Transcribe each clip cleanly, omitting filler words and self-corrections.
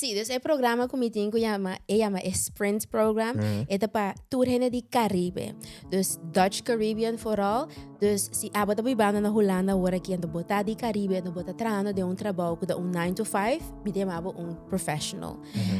Sí, dus e programa ku mi tin ku yama, e yama e Sprint Program, e ta pa tur hende di Caribe. Dus Dutch Caribbean vooral. Dus si abo ta bibando na Hulanda awor aki anto bo ta di Caribe anto bo ta trahando den un trabou ku ta un nine to five, mi ta yama bo un professional.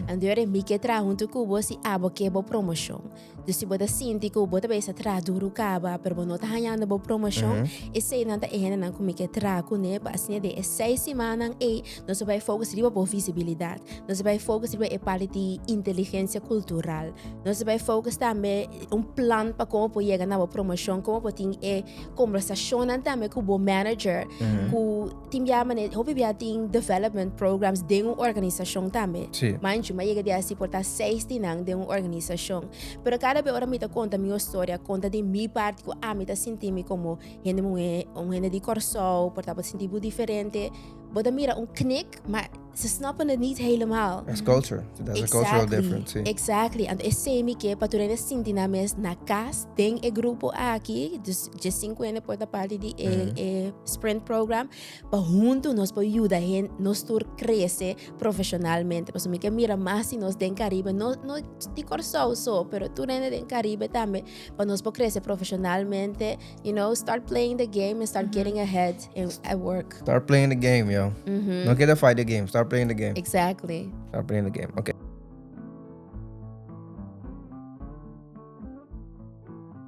Anto yora mi ke traha huntu ku bo si abo ke bo promoshon. Dus si bo ta sinti ku bo ta bisa traha duru kaba pero bo no ta hañando bo promoshon, eseinan ta e hendenan ku mi ke traha kuné pa asina den e seis simannan ei nos a bai focus riba bo visibilidat, nos a bai focus riba e parti di inteligensia kultural, nos a bai focus tambe un plan pa komo por yega na bo promoshon, komo por tin e kombersashonnan tambe ku bo manager ku tin bia manera hopi bia tin development programs den un organisashon tambe. Manchu mi a yega di hasi por ta seis di nan den un organisashon. Pero kada bes ora mi ta konta mi historia, konta di mi parti ku ami ta sinti mi komo hende muhé, un hende di Kòrsou, por ta bo sinti bo diferente, bo ta mira un knik, ma ze snappen het niet helemaal. That's culture. That's a cultural difference. Sí. Exactly. Anto esei mi ke pa tur hende sinti nan mes na kas den e grupo aki, dus 15 hende por ta parti di e, e sprint program, pa huntu nos por yuda hen, nos tur krese profesionalmente. Pasobra mi ke mira mas di nos den Caribe, no, no di Kòrsou so, pero tur hende den Caribe tambe, pa nos por krese profesionalmente, start playing the game and start getting ahead at work. Start playing the game, yo. No keda fight the game, start playing the game. Exactly. Start playing the game. Okay.